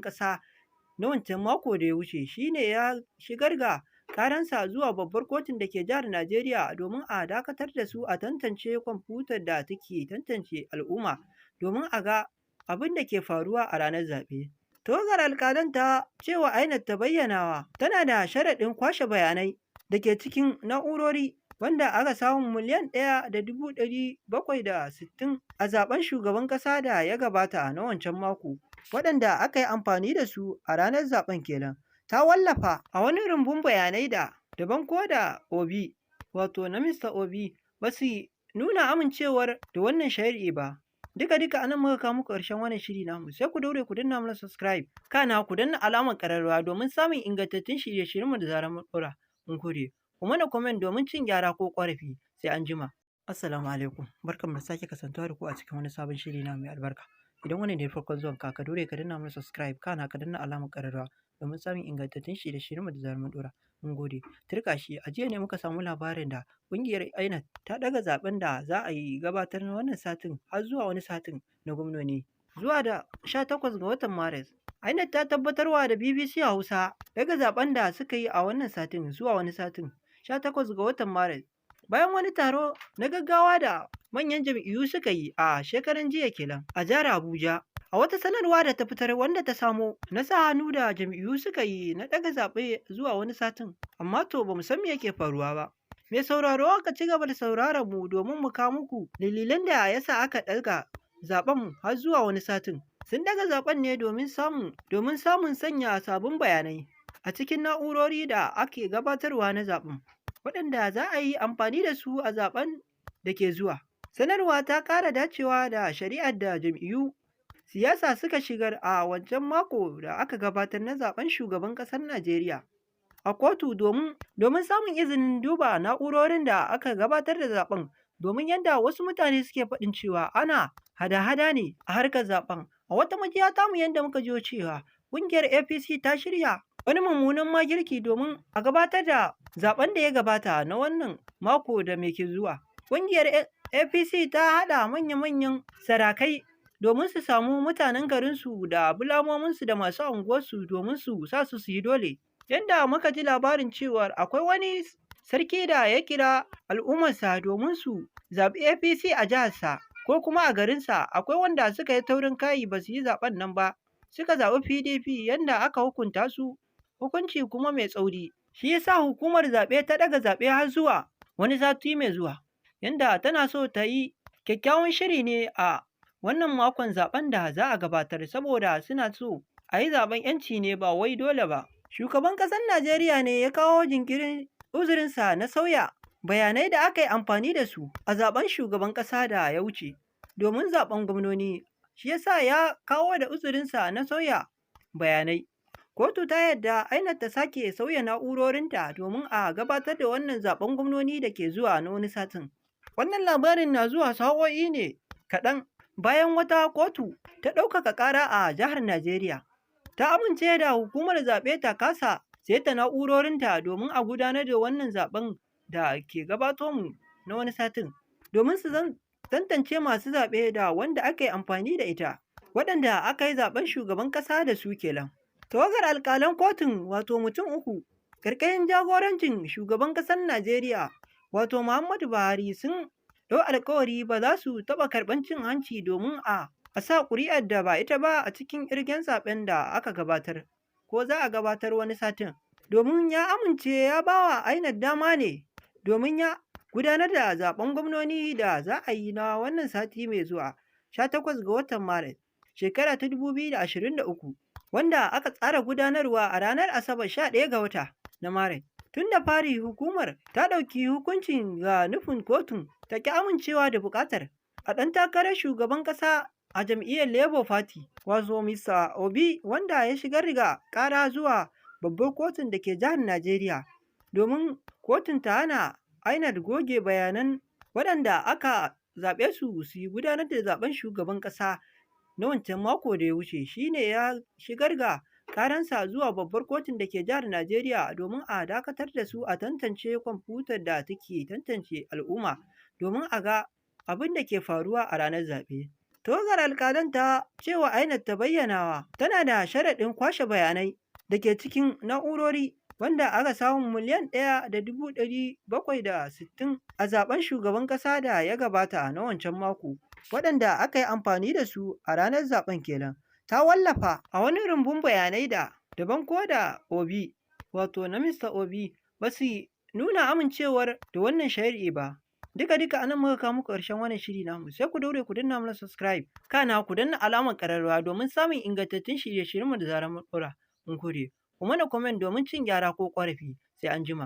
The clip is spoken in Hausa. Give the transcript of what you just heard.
Ƙasa na wancan mako da ya wuce shi ne ya shigar da ƙaransa zuwa babbar kotun da ke jihar Najeriya domin a dakatar da su a tantance kwamfutar da take tantance al'umma domin a ga abin da ke faruwa a ranar zaɓe. Tawagar alƙalan ta cewa INEC ta bayyanawa tana da sharaɗin kwashe bayanai da ke cikin na'urori wanda aka samu 1,760,000 a zaɓen shugaban ƙasa da ya gabata na wancan mako, waɗanda aka yi amfani da su a ranar zaɓen kenan. Ta wallafa a wani rumbun bayanai da Daban da Obi, wato na Mr. Obi, ba su nuna amincewar da wannan shari'i ba. Duka-duka a nan muka kawo muku ƙarshen wannan shiri namu, sai ku daure ku danna mana subscribe, kana ku danna alamar ƙararrawa domin samun ingantattun shirye-shiryenmu da zarar mun ɗora. Mun gode. Ku mana comment domin cin gyara ko ƙorafi. Sai an jima. Assalamu alaikum. Barkanmu da sake kasantuwa da ku a cikin wani sabon shiri na mai albarka. Idan wannan ne farkon zuwan ka, ka daure ka danna mana subscribe, kana ka danna alamar ƙararrawa domin samun ingantattun shirye-shiryenmu da zarar mun ɗora. Mun gode. Turƙa shi, a jiya ne muka samu labarin da ƙungiyar INEC ta ɗaga zaɓen da za a yi gabatar na wannan satin har zuwa wani satin na gwamnoni. Zuwa da 18 ga watan Maris. INEC ta tabbatarwa da BBC Hausa ɗaga zaɓen da suka yi a wannan satin zuwa wani satin 18 ga watan Maris. Bayan wani taro na gaggawa da manyan jam'iyyu suka yi a shekaran jiya kenan a jihar Abuja. A wata sanarwa da ta fitar wanda ta samo na sa hannu da jam'iyyu suka yi na ɗaga zaɓe zuwa wani satin, amma to ba mu san me yake faruwa ba. Mai sauraro, ka ci gaba da sauraron mu domin mu kawo muku dalilan da ya sa aka ɗaga zaɓen har zuwa wani satin. Sun ɗaga zaɓen ne domin samun sanya sabbin bayanai a cikin na'urori da ake gabatarwa na zaɓen, waɗanda za a yi amfani da su a zaɓen da ke zuwa. Sanarwa ta ƙara dacewa da shari'ar da jam'iyyu siyasa suka shigar a wancan mako da aka gabatar na zaɓen shugaban ƙasar Najeriya a kotu domin samun izinin duba na'urorin da aka gabatar da zaɓen, domin yadda wasu mutane suke faɗin cewa ana hada-hada ne a harkar zaɓen. A wata majiya tamu yadda muka jiyo cewa ƙungiyar APC ta shirya wani mummunan makirci domin a gabatar da zaɓen da ya gabata na wannan mako da mai ke zuwa. Ƙungiyar APC ta haɗa manya-manyan sarakai domin su samu mutanen garinsu da bulamominsu da masu unguwarsu domin su sa su su yi dole. Yanda muka ji labarin cewar akwai wani sarki da ya kira al'ummarsa domin su zaɓi APC a jiharsa ko kuma a garinsa, akwai wanda suka yi taurin kai ba su yi zaɓen nan ba, suka zaɓi PDP, yanda aka hukunta su hukunci kuma mai tsauri. Shi ya sa hukumar zaɓe ta ɗaga zaɓe har zuwa wani sati mai zuwa, yanda tana so ta yi kyakkyawan shiri ne a wannan makon zaɓen da za a gabatar, saboda suna so a yi zaɓen 'yanci ne, ba wai dole ba. Shugaban ƙasar Najeriya ne ya kawo jinkirin uzurinsa na sauya bayanai da aka yi amfani da su a zaɓen shugaban ƙasa da ya wuce domin zaɓen gwamnoni, shi ya sa ya kawo da uzurinsa na sauya bayanai. Kotu ta yarda INEC ta sake sauya na'urorinta domin a gabatar da wannan zaɓen gwamnoni da ke zuwa na wani satin. Wannan labarin na zuwa sa'o'i ne kaɗan bayan wata kotu ta ɗaukaka ƙara a jihar Najeriya. Ta amince da hukumar zaɓe ta kasa saita na'urorinta domin a gudanar da wannan zaɓen da ke gabato mu na wani satin, domin su tantance masu zaɓe da wanda aka yi amfani da ita, waɗanda aka yi zaɓen shugaban ƙasa da su kenan. Tawagar alƙalan kotun, wato mutum uku, ƙarƙashin jagorancin shugaban ƙasar Najeriya, wato Muhammadu Buhari, sun ɗau alƙawari ba za su taɓa karɓar cin hanci domin a sa ƙuri'ar da ba ita ba a cikin ƙirgen zaɓen da aka gabatar ko za a gabatar wani satin. Domin ya amince ya ba wa INEC dama ne domin ya gudanar da zaɓen gwamnoni da za a yi na wannan sati mai zuwa 18 ga watan Maris, shekara ta 2023, wanda aka tsara gudanarwa a ranar Asabar 11 ga wata na Maris. Tun da fari hukumar ta ɗauki hukuncin ga nufin kotun ta ƙi amincewa da buƙatar a ɗan takarar shugaban ƙasa a jam'iyyar Labour Party, wato Mr. Obi, wanda ya shigar da ƙara zuwa babbar kotun da ke jihar Najeriya domin kotun ta hana INEC goge bayanan waɗanda aka zaɓe su su gudanar da zaɓen shugaban ƙasa na wancan mako da ya wuce, shi ne ya shigar da ƙaransa zuwa babbar kotun da ke jihar Najeriya domin a dakatar da su a tantance kwamfutar da take tantance al'umma domin a ga abin da ke faruwa a ranar zaɓe. Tawagar alƙalan ta cewa INEC ta bayyanawa tana da sharaɗin kwashe bayanai da ke cikin na'urori wanda aka samu 1,760,000 a zaɓen shugaban ƙasa da ya gabata na wancan mako, waɗanda aka yi amfani da su a ranar zaɓen kenan, ta wallafa a wani rumbun bayanai da Vanko da Obi, wato na Mr. Obi, ba su nuna amincewar da wannan shari'i ba. Duka-duka a nan muka kawo muku ƙarshen wannan shiri namu, sai ku daure ku danna mana subscribe, kana ku danna alamar ƙararrawa domin samun ingantattun shirye-shiryenmu da zarar mun ɗora. Mun gode. Ku mana comment domin cin gyara ko ƙorafi. Sai anjima.